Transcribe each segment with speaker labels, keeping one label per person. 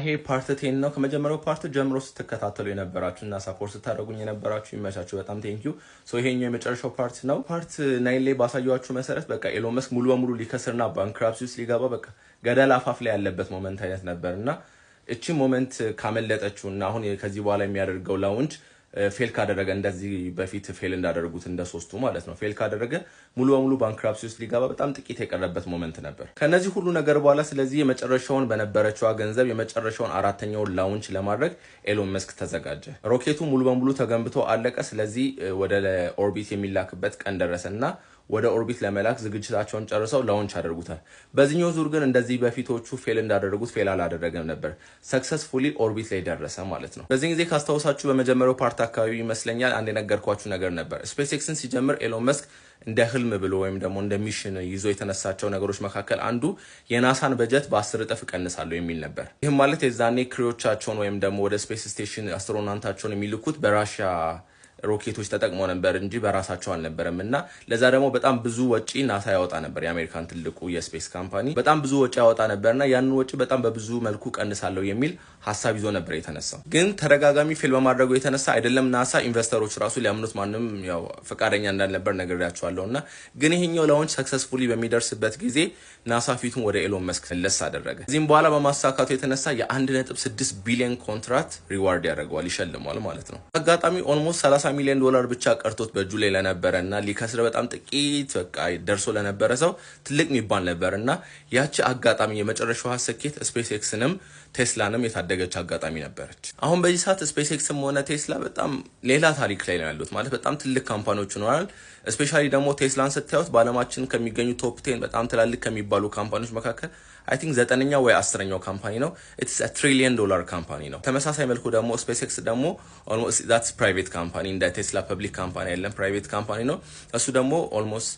Speaker 1: ይሄ part 10 ነው። ከመጀመሪያው part ጀምሮ ስትከታተሉ የነበራችሁ እና support ስታደርጉኝ የነበራችሁ ይመቻችሁ። በጣም thank you። So ይሄኛው የመጨረሻው part ነው። Part 9 ላይ ባሳየኋችሁ መሰረት በቃ ኤሎን መስክ ሙሉ በሙሉ ሊከስርና bankruptcy ውስጥ ሊገባ በቃ ገደል አፋፍ ላይ ያለበት moment አይነት ነበር። እና እቺ moment ካመለጠችው እና አሁን ከዚህ በኋላ የሚያደርገው launch fail ካደረገ፣ እንደዚህ በፊት fail እንዳደረጉት እንደ ሶስቱ ማለት ነው፣ fail ካደረገ ሙሉ በሙሉ bankruptcy ውስጥ ሊገባ በጣም ጥቂት የቀረበት moment ነበር። ከነዚህ ሁሉ ነገር በኋላ ስለዚህ የመጨረሻውን በነበረችዋ ገንዘብ የመጨረሻውን አራተኛውን launch ለማድረግ ኤሎን መስክ ተዘጋጀ። ሮኬቱ ሙሉ በሙሉ ተገንብቶ አለቀ። ስለዚህ ወደ orbit የሚላክበት ቀን ደረሰ እና ወደ orbit ለመላክ ዝግጅታቸውን ጨርሰው launch አደረጉታል። በዚህኛው ዙር ግን እንደዚህ በፊቶቹ fail እንዳደረጉት fail አላደረገም ነበር። Successfully orbit ላይ ደረሰ ማለት ነው። በዚህ ጊዜ ካስታውሳችሁ በመጀመሪያው part አካባቢ ይመስለኛል አንድ የነገርኳችሁ ነገር ነበር። SpaceX ን ሲጀምር ኤሎን መስክ እንደ ህልም ብሎ ወይም ደግሞ እንደ mission ይዞ የተነሳቸው ነገሮች መካከል አንዱ የናሳን በጀት በ10 እጥፍ እቀንሳለሁ የሚል ነበር። ይህም ማለት የዛኔ crew ዎቻቸውን ወይም ደግሞ ወደ space station astronaut ኣቸውን የሚልኩት በራሽያ ሮኬቶች ተጠቅሞ ነበር እንጂ በራሳቸው አልነበረም። እና ለዛ ደግሞ በጣም ብዙ ወጪ ናሳ ያወጣ ነበር። የአሜሪካን ትልቁ የ space company በጣም ብዙ ወጪ ያወጣ ነበር እና ያንን ወጪ በጣም በብዙ መልኩ ቀንሳለሁ የሚል ሀሳብ ይዞ ነበር የተነሳው። ግን ተደጋጋሚ fail በማድረጉ የተነሳ አይደለም ናሳ፣ investor ኦች ራሱ ሊያምኑት ማንም ያው ፈቃደኛ እንዳልነበር ነግሬያችኋለሁ። እና ግን ይሄኛው launch successfully በሚደርስበት ጊዜ ናሳ ፊቱን ወደ ኤሎን መስክ መለስ አደረገ። ከዚህም በኋላ በማሳካቱ የተነሳ የ1.6 ቢሊዮን contract reward ያደርገዋል፣ ይሸልመዋል ማለት ነው። አጋጣሚ almost 30 ሚሊዮን ዶላር ብቻ ቀርቶት በእጁ ላይ ለነበረ እና ሊከስር በጣም ጥቂት በቃ ደርሶ ለነበረ ሰው ትልቅ የሚባል ነበር። እና ያቺ አጋጣሚ የመጨረሻዋ ስኬት SpaceX ንም ቴስላንም የታደገች አጋጣሚ ነበረች። አሁን በዚህ ሰዓት SpaceX ም ሆነ ቴስላ በጣም ሌላ ታሪክ ላይ ነው ያሉት። ማለት በጣም ትልቅ company ዎች ሆነዋል። Especially ደግሞ ቴስላን ስታዩት በአለማችን ከሚገኙ top 10 በጣም ትላልቅ ከሚባሉ company ዎች መካከል I think ዘጠነኛው ወይ 10ኛው company ነው። It's trillion dollar company ነው። ተመሳሳይ መልኩ ደግሞ SpaceX ደግሞ almost that's private company፣ እንደ ቴስላ public company አይደለም፣ private company ነው። እሱ ደግሞ almost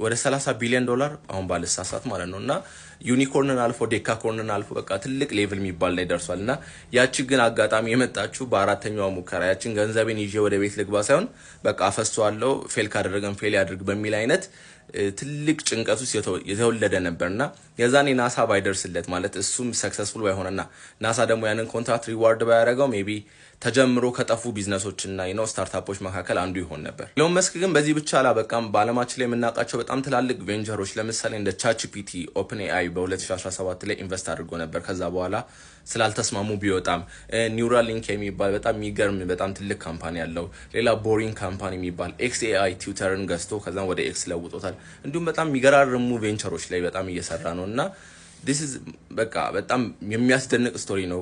Speaker 1: ወደ 30 ቢሊዮን ዶላር አሁን ባልሳሳት ማለት ነው። እና unicorn ን አልፎ decacorn ን አልፎ በቃ ትልቅ level የሚባል ላይ ደርሷል። እና ያቺ ግን አጋጣሚ የመጣችው በአራተኛዋ ሙከራ ያችን ገንዘቤን ይዤ ወደ ቤት ልግባ ሳይሆን በቃ አፈሰዋለሁ፣ fail ካደረገን fail ያድርግ በሚል አይነት ትልቅ ጭንቀት ውስጥ የተወለደ ነበር። እና የዛኔ ናሳ ባይደርስለት፣ ማለት እሱም successful ባይሆንና ናሳ ደግሞ ያንን contract reward ባያደረገው maybe ተጀምሮ ከጠፉ ቢዝነሶች እና startup ኦች መካከል አንዱ ይሆን ነበር። ኢሎን መስክ ግን በዚህ ብቻ አላበቃም። በአለማችን ላይ የምናውቃቸው በጣም ትላልቅ venture ኦች ለምሳሌ እንደ ChatGPT፣ OpenAI በ2017 ላይ invest አድርጎ ነበር። ከዛ በኋላ ስላልተስማሙ ቢወጣም Neuralink የሚባል በጣም የሚገርም በጣም ትልቅ company ያለው፣ ሌላ Boring Company የሚባል፣ xAI ትዊተርን ገዝቶ ከዛም ወደ X ለውጦታል። እንዲሁም በጣም የሚገራርሙ venture ኦች ላይ በጣም እየሰራ ነው እና this is በቃ በጣም የሚያስደንቅ story ነው።